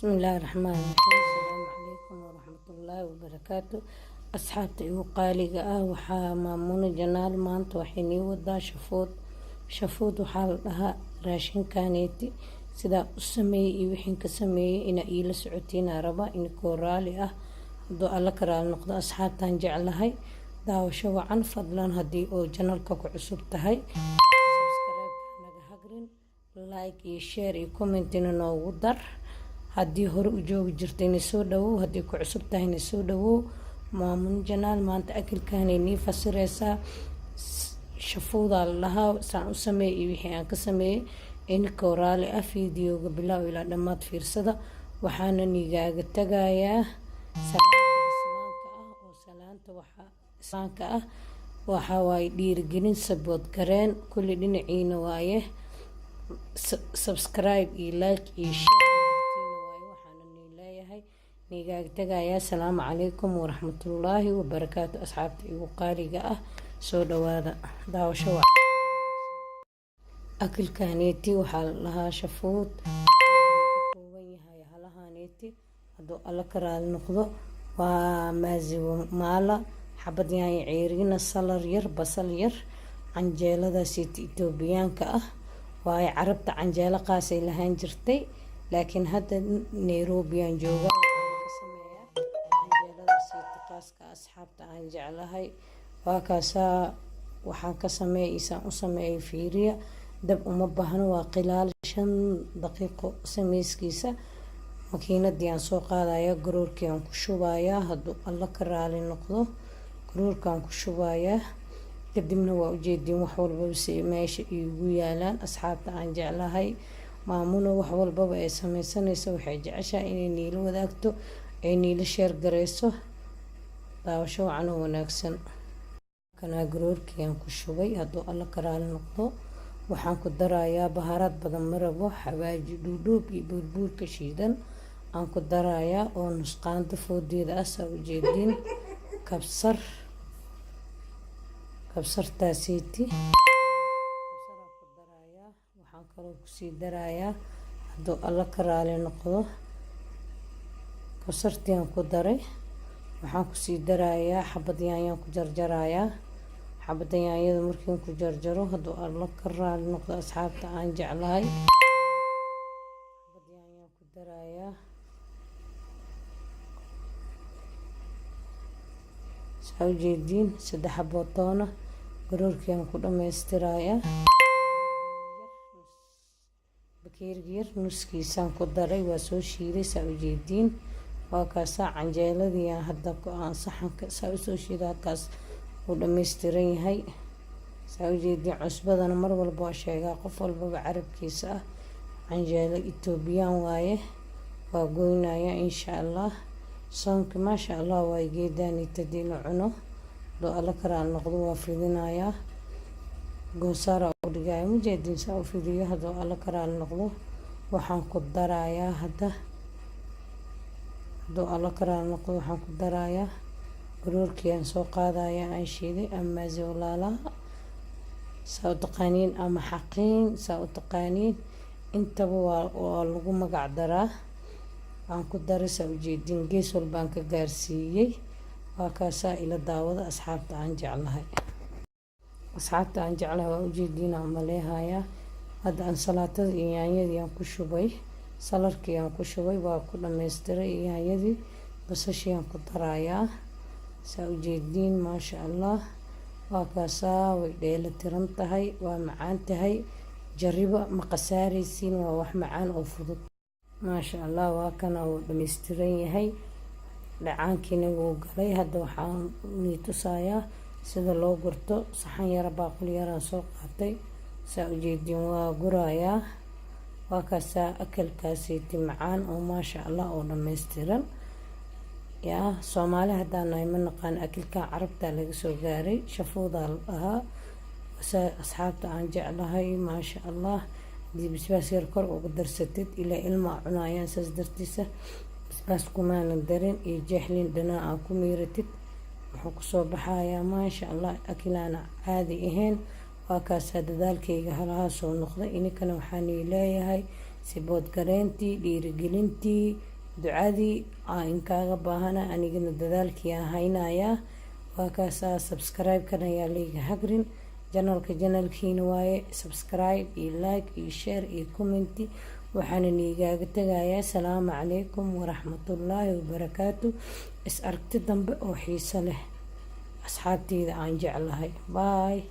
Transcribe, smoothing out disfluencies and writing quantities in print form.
Bismillaahi Raxmaani Raxiim. Asalaamu calaykum waraxmatullaahi wabarakaatu. Asxaabta igu qaaliga ah, waxaa Maamuno Janaal. Maanta waxay nii wadaa shafuud. Shafuud waxaa la dhahaa raashinkaneeti. Sidaa u sameeyey iyo wixiin ka sameeyey inaa iila socotiinaa rabaa, inikoo raali ah, hadduu Alla ka raali noqdo. Asxaabtaan jeclahay, daawasho wacan. Fadlan, haddii oo channelka ku cusub tahay, subscribe naga hagrin, like iyo share iyo commentina noogu dar. Haddii hore u joogi jirtayna, soo dhawow. Haddii ku cusub tahayna, soo dhawow. Maamuno Janaal maanta akilkaanay nii fasireysaa. Shafuudaa la dhahaa. Saan u sameeyey iyo wixii aan ka sameeyey, inikoo raali ah, videoga bilaaw ilaa dhammaad fiirsada. Waxaana nigaaga tagayaa salaanta islaamka ah, oo salaanta waxaa islaamka ah waxaa waaye dhiirigelin, support gareen kulli dhinaciina waaye. Subscribe iyo like iyo share waaye. Waxaana nii leeyahay, nigaaga tagayaa, asalaamu calaykum waraxmatullaahi wabarakaatu. Asxaabta igu qaaliga ah, soo dhawaada, daawasho. Akilkaneeti waxaa la dhahaa shafuud. Wuxuu ka kooban yahay halahaneeti, hadduu Alla ka raali noqdo: waa maziwa mala, xabad yaanyo ceeriina, salar yar, basal yar, canjeeladaasiiti Itoobiyaanka ah waayo. Carabta canjeelo qaasay lahaan jirtay, laakiin hadda Nairobiyan jooga, waxaan ka sameeyaa canjeeladaasiiti qaaska. Asxaabta aan jeclahay, waa kaasaa waxaan ka sameeyay. Isaan u sameeyay fiiriya. Dab uma baahno, waa qilaal 5 daqiiqo sameyskiisa. Makiinadii aan soo qaadaya, garoorkii aan ku shubayaa, hadduu Alla ka raali noqdo. Garoorkaan ku shubayaa, kadibna waa ujeediin wax walbaba si meesha iigu yaalaan. Asxaabta aan jeclahay, Maamuna wax walbaba ay sameysanayso waxay jeceshahay inay niila wadaagto, ay niila share gareyso. Daawasho wacan oo wanaagsan. Kanaa garoorkii aan ku shubay, hadduu Alla ka raali noqdo. Waxaan ku darayaa baharaad badan ma rabo. Xawaaji dhuudhuub iyo buurbuurka shiidan aan ku darayaa, oo nusqaanta foodeeda ah, saa ujeediin. Kabsar, kabsartaasiiti kabsaraan ku darayaa. Waxaan kaloo kusii darayaa, hadduu Alla ka raali noqdo, kabsartii aan ku daray. Waxaan kusii darayaa xabad yaanyaan ku jarjarayaa. Xabadda yaanyada markiin ku jarjaro, hadduu Alla ka raali noqdo, asxaabta aan jeclahay, xabad yaanyaan ku darayaa, saa ujeediin. Saddex xabood toona garoorkii aan ku dhamaystirayaa. Bakeeriga yar nuskiisaan ku daray, waa soo shiiday, saa ujeediin. Waa kaasaa canjeeladii aan hadda aan saxanka saa usoo shiiday. Halkaas wuu dhammaystiran yahay, saa ujeediin. Cusbadana mar walba waa sheegaa, qof walbaba carabkiisa ah. Canjeelo Etoobiyaan waaye, waa goynaya insha Allah. Soonki, maasha Allah, waay geedaanita hadii la cuno, haduu Alla karaal noqdo. Waa fidinayaa, goosaara u dhigaya, mujeediin saa u fidiyo, hadduu Alla karaal noqdo. Waxaan ku darayaa hadda, hadduu Alla karaal noqdo, waxaan ku darayaa garoorkii aan soo qaadaya, aan shiiday, ama maasiwlaalaha saa u taqaaniin, ama xaqiin saa u taqaaniin, intaba waa lagu magac daraa. Aan ku daray, saa ujeediin, gees walbaan ka gaarsiiyey. Waa kaasaa, ila daawada, asxaabta aan jeclahay. Asxaabta aan jeclahay, waa ujeediin aan maleehayaa. Hadda ansalaatada iyo yaanyadii aan ku shubay, salarkii aan ku shubay, waa ku dhammaystiray yaanyadii, basashii aan ku darayaa, saa ujeediin. Maasha Allah, waa kaasaa, way dheela tiran tahay, waa macaan tahay. Jariba, ma khasaaraysiin, waa wax macaan oo fudud. Maasha Allah, waa kana, uu dhammaystiran yahay, dhacaankiina wuu galay. Hadda waxaan nii tusayaa sida loo gurto. Saxan yara, baaquli yaraan soo qaatay, saa ujeediin, waa gurayaa. Waa kaasaa akalkaasiiti macaan oo maasha Allah oo dhammaystiran. Yaa Soomaali haddaan nahay, ma naqaan akilkan, Carabta laga soo gaaray. Shafuudaa la dhahaa, asxaabta aan jeclahay. Maasha Allah, hadii basbaas yar kor uga darsatid, ilaa ilmaa cunayaan, saas dartiisa basbaas kumaana darin, iyo jeexlin dhanaa aa ku miiratid, wuxuu kusoo baxayaa maasha Allah, akilaana caadi ahayn. Waa kaasaa dadaalkayga halahaa soo noqday. Ininkana waxaan leeyahay support gareyntii, dhiirigelintii. Ducadii aan inkaaga baahana, anigana dadaalkii aan haynayaa. Waa kaasaa. Subscribe-kan ayaa layga hagrin. Channelka channelkiina waaye. Subscribe iyo like iyo share iyo comment. Waxaana niigaaga tagayaa salaamu calaykum waraxmatullaahi wabarakaatu. Is aragti dambe oo xiiso leh, asxaabteyda aan jeclahay. Bye.